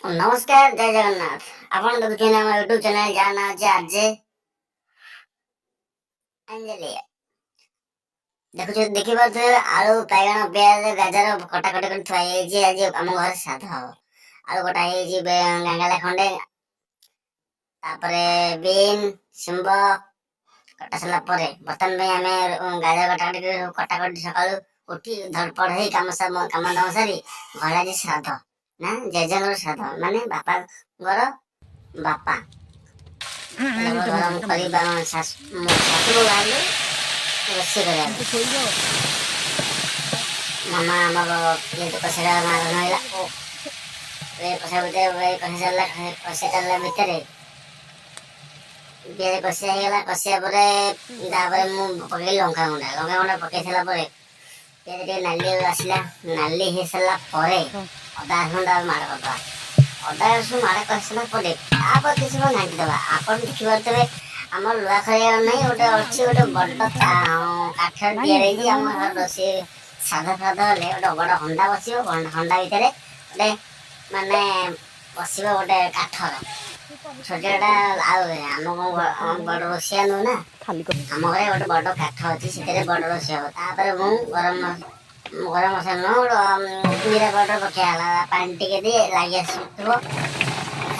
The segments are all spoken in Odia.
ନମସ୍କାର, ଜୟ ଜଗନ୍ନାଥ। ଆପଣ ଦେଖୁଛନ୍ତି ଆମ ୟୁଟ୍ୟୁବ ଚ୍ୟାନେଲ, ଯାହା ନାଁ ଅଛି ଆର୍ଜେ ଅଞ୍ଜଳି। ଦେଖୁଛନ୍ତି, ଦେଖିପାରୁଥିବେ, ଆଳୁ, ବାଇଗଣ, ପିଆଜ, ଗାଜର କଟାକଟି କରି ଥୁଆ ହେଇଯାଇଛି। ଆଜି ଆମ ଘରେ ସାଧା ହବ। ଆଳୁ କଟା ହେଇଯାଇଛି ଗାଙ୍ଗାଲା ଖଣ୍ଡେ, ତାପରେ ବିନ୍, ଶିମ୍ବ କଟା ସାରିଲା ପରେ ବର୍ତ୍ତମାନ ପାଇଁ ଆମେ ଗାଜର କଟାକଟି କରି ସବୁ କଟାକଟି, ସକାଳୁ ଉଠି ଧଡ଼ପଡ଼ ହେଇ କାମ ଦାମ ସାରି ଘରେ ଆଜି ଶ୍ରାଦ୍ଧ ନା ଜେଜେଙ୍କର ଶ୍ରାଦ୍ଧ, ମାନେ ବାପାଙ୍କର ବାପା। ଗରମ କରି ଶାଶୁ ଶାଶୁ ବାହାରିଲୁ ରୋଷେଇ କରିବାକୁ। ମାମା ଆମର ଯେହେତୁ କଷା ଆରମ୍ଭ ହେଲା ଓ କଷା ଭିତରେ କଷା ଚାଲିଲା। କଷା ଚାଲିଲା ଭିତରେ ପିଆଜ କଷିଆ ହେଇଗଲା। କଷିଆ ପରେ ତାପରେ ମୁଁ ପକେଇଲି ଲଙ୍କା ଗୁଣ୍ଡ। ଲଙ୍କା ଗୁଣ୍ଡ ପକେଇ ସାରିଲା ପରେ ପିଆଜ ଟିକେ ନାଲି ଆସିଲା। ନାଲି ହେଇସାରିଲା ପରେ ଅଦା ରସୁଣ ମାଡ଼ କରିଦେବା। ଅଦା ରସୁଣ ମାଡ଼ କରିସାରିଲା ପରେ ତାପରେ କିଛି ସମୟ ଘାଣ୍ଟି ଦେବା। ଆପଣ ଦେଖିପାରୁଥିବେ, ଆମର ଲୁହା ଖରିଆ ନାହିଁ, ଗୋଟେ ଅଛି, ଗୋଟେ ବଡ଼ କାଠରେ ତିଆରି ହେଇଛି। ଆମ ଘର ରୋଷେଇ ସାଧା ସାଧା ହେଲେ ଗୋଟେ ବଡ଼ ହଣ୍ଡା ବସିବ। ହଣ୍ଡା ଭିତରେ ଗୋଟେ ମାନେ ବସିବ ଗୋଟେ କାଠର ଛୋଟିଆଟା। ଆଉ ଆମ କଣ ବଡ଼ ରୋଷେଇଆ ନୁହଁ ନା? ଆମ ଘରେ ଗୋଟେ ବଡ଼ କାଠ ଅଛି, ସେଥିରେ ବଡ଼ ରୋଷେଇ ହବ। ତାପରେ ମୁଁ ଗରମ ଗରମ ମସଲା ନୁହଁ, ଗୋଟେ ଜିରା ପାଉଡ଼ର ପକେଇ ହେଲା। ପାଣି ଟିକେ ଦେଇ ଲାଗି ଆସୁଥିବ,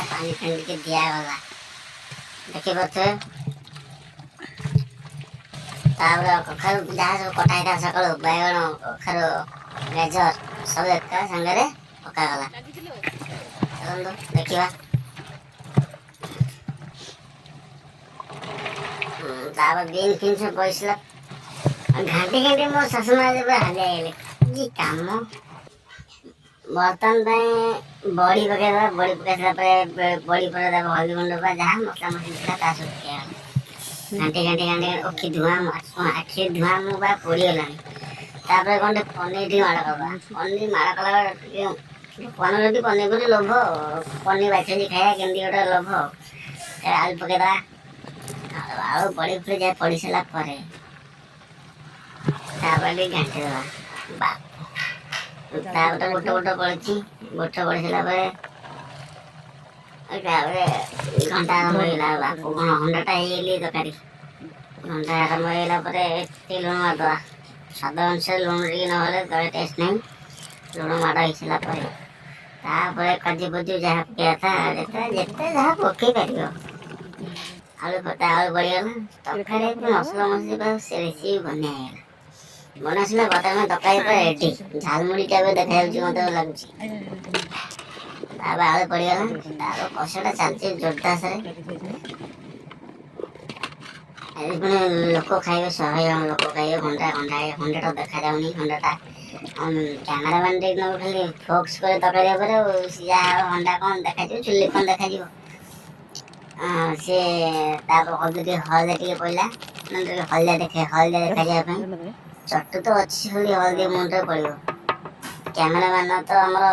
ପାଣି ଫାଣି ଟିକେ ଦିଆଗଲା, ଦେଖିପାରୁଥିବେ। ତାପରେ କଖାରୁ ଯାହା ସବୁ କଟା ହେଇଥିଲା ସକାଳୁ, ବାଇଗଣ, କଖାରୁ, ଗାଜର ସବୁ ଏକା ସାଙ୍ଗରେ ପକାଗଲା। ଚାଲନ୍ତୁ ଦେଖିବା। ତାପରେ ବିନ୍ ଫିନ୍ ସବୁ ପଡ଼ିଥିଲା। ଘାଣ୍ଟି ଘାଣ୍ଟି ମୋ ଶାଶୁ ମା ପୁରା ହାଲିଆ ହେଇଗଲେ କି କାମ। ବର୍ତ୍ତମାନ ପାଇଁ ବଡ଼ି ପକେଇଦେବା। ବଡ଼ି ପକେଇ ସାରିଲା ପରେ, ବଡ଼ି ପରେ ତାକୁ ହଳଦୀ ଗୁଣ୍ଡ ବା ଯାହା ମସଲା ମସଲି ଥିଲା ତା ସବୁ ପକେଇଗଲା। ଘାଣ୍ଟି ଘାଣ୍ଟି ଘାଣ୍ଟି, ଓକି ଧୂଆଁ, ଆଖି ଧୂଆଁ, ମୁଁ ବା ପୋଡ଼ିଗଲାଣି। ତାପରେ କ'ଣ ଟିକେ ପନିର ଟିକେ ମାଡ଼ କରିଦେବା। ପନିର ମାଡ଼ କଲା ବେଳେ ଟିକେ ପନିର ଯଦି ପନିର ପ୍ରତି ଲୋଭ, ପନିର ବାଛି ବାଛି ଖାଇବା କେମିତି ଗୋଟେ ଲୋଭ। ଆଳୁ ପକେଇଦେବା। ଆଳୁ ବଡ଼ି ଫଡ଼ି ଯାହା ପଡ଼ି ସାରିଲା ପରେ ତାପରେ ଟିକେ ଘାଣ୍ଟି ଦେବା। ବା ତାପରେ ବୁଟ ବୁଟ ପଡ଼ିଛି। ବୁଟ ପଡ଼ି ସାରିଲା ପରେ ତାପରେ ଘଣ୍ଟା ଆରମ୍ଭ ହେଇଗଲା। ବାପୁ କଣ ହଣ୍ଡାଟା ହେଇଗଲି ତରକାରୀ। ଘଣ୍ଟା ଆରମ୍ଭ ହେଇଗଲା ପରେ ଟିକେ ଲୁଣ ମାରିଦେବା। ସ୍ୱାଦ ଅନୁସାରେ ଲୁଣ ଟିକେ ନହେଲେ ତଳେ ଟେଷ୍ଟ ନାହିଁ। ଲୁଣ ମାଡ଼ ହେଇସାରିଲା ପରେ ତାପରେ କାଜୁ ଫାଜୁ ଯାହା ପକେଇବା କଥା, ଯେତେ ଯେତେ ଯାହା ପକେଇ ପାରିବ। ଆଳୁ ଫଟା ଆଳୁ ପଡ଼ିଗଲା ତରକାରୀ। ମସଲା ମସଲି ପୁରା ସେ ରେସିପି ବନିଆ ହେଇଗଲା। ବନା ସାରିଲା ବର୍ତ୍ତମାନ ତରକାରୀ ପୁରା ରେଡି। ଝାଲମୁଢ଼ି ଟାଇପର ଦେଖାଯାଉଛି ମତେ ଲାଗୁଛି। ତାପରେ ଆଳୁ ପଡ଼ିଗଲା। ତାପରେ କଷାଟା ଚାଲିଛି ଜୋରଦାସରେ। ଆଜି ପୁଣି ଲୋକ ଖାଇବେ, 100 ଜଣ ଲୋକ ଖାଇବେ। ହଣ୍ଡା ହଣ୍ଡା ହଣ୍ଡାଟା ଦେଖାଯାଉନି। ହଣ୍ଡାଟା କ୍ୟାମେରାମ୍ୟାନ୍ ଟିକେ ନବ, ଖାଲି ଫୋକସ୍ କରି ତରକାରୀ ଉପରେ, ଆଉ ଯାହା ହଣ୍ଡା କ'ଣ ଦେଖାଯିବ, ଚୁଲି କ'ଣ ଦେଖାଯିବ ସିଏ। ତାପରେ ହଳଦୀ ଟିକେ, ହଳଦୀ ଟିକେ ପଡ଼ିଲା, ଟିକେ ହଳଦିଆ ଦେଖେ, ହଳଦିଆ ଦେଖାଯିବା ପାଇଁ। ଚଟୁ ତ ଅଛି, ଖାଲି ହଳଦୀ ମୁଣ୍ଡରେ ପଡ଼ିବ। କ୍ୟାମେରାମ୍ୟାନ୍ ତ ଆମର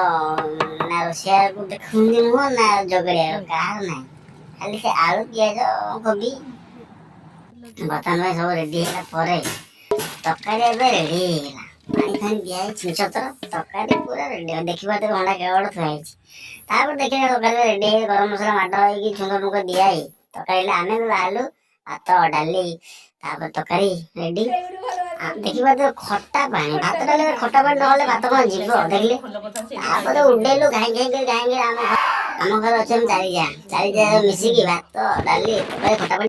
ନା ରୋଷେଇଆକୁ ଦେଖନ୍ତି ନୁହଁ ନା ଯୋଗାଡ଼ିଆ, କାହାର ନାହିଁ, ଖାଲି ସେ ଆଳୁ, ପିଆଜ, କୋବି। ବର୍ତ୍ତମାନ ପାଇଁ ସବୁ ରେଡି ହେଲା ପରେ ତରକାରୀ ଏବେ ରେଡି ହେଇଗଲା। ପାଣି ଫାଣି ଦିଆ ହେଇ ଛିଞ୍ଚତର ତରକାରୀ ପୁରା ରେଡି। ଦେଖିପାରୁଥିବେ, ହଣ୍ଡା କେବଳ ଥୁଆ ହେଇଛି। ତାପରେ ଦେଖିଲେ ତରକାରୀ ରେଡି ହେଇ ଗରମ ମସଲା ମାଡ଼ ହେଇକି ଛୁଙ୍କ ଫୁଙ୍କ ଦିଆ ହେଇ ତରକାରୀ ହେଲେ ଆମେ ବାହାରିଲୁ। ଭାତ, ଡାଲି, ତାପରେ ତରକାରୀ ରେଡି। ଦେଖିପାରୁଥିବେ, ଖଟା ପାଣି, ଭାତ ଡାଲି ଖଟା ପାଣି ନହେଲେ ଭାତ କଣ ଯିବ? ଦେଖିଲେ, ତାପରେ ଉଡେଇଲୁ ଘାଇଁ ଘାଇଁ କରି ଘାଇଁ। ଆମ ଘରେ ଅଛନ୍ତି ଚାରି ଯା, ଚାରି ଯା ମିଶିକି ଭାତ, ଡାଲି, ତରକାରୀ, ଖଟା ପାଣି।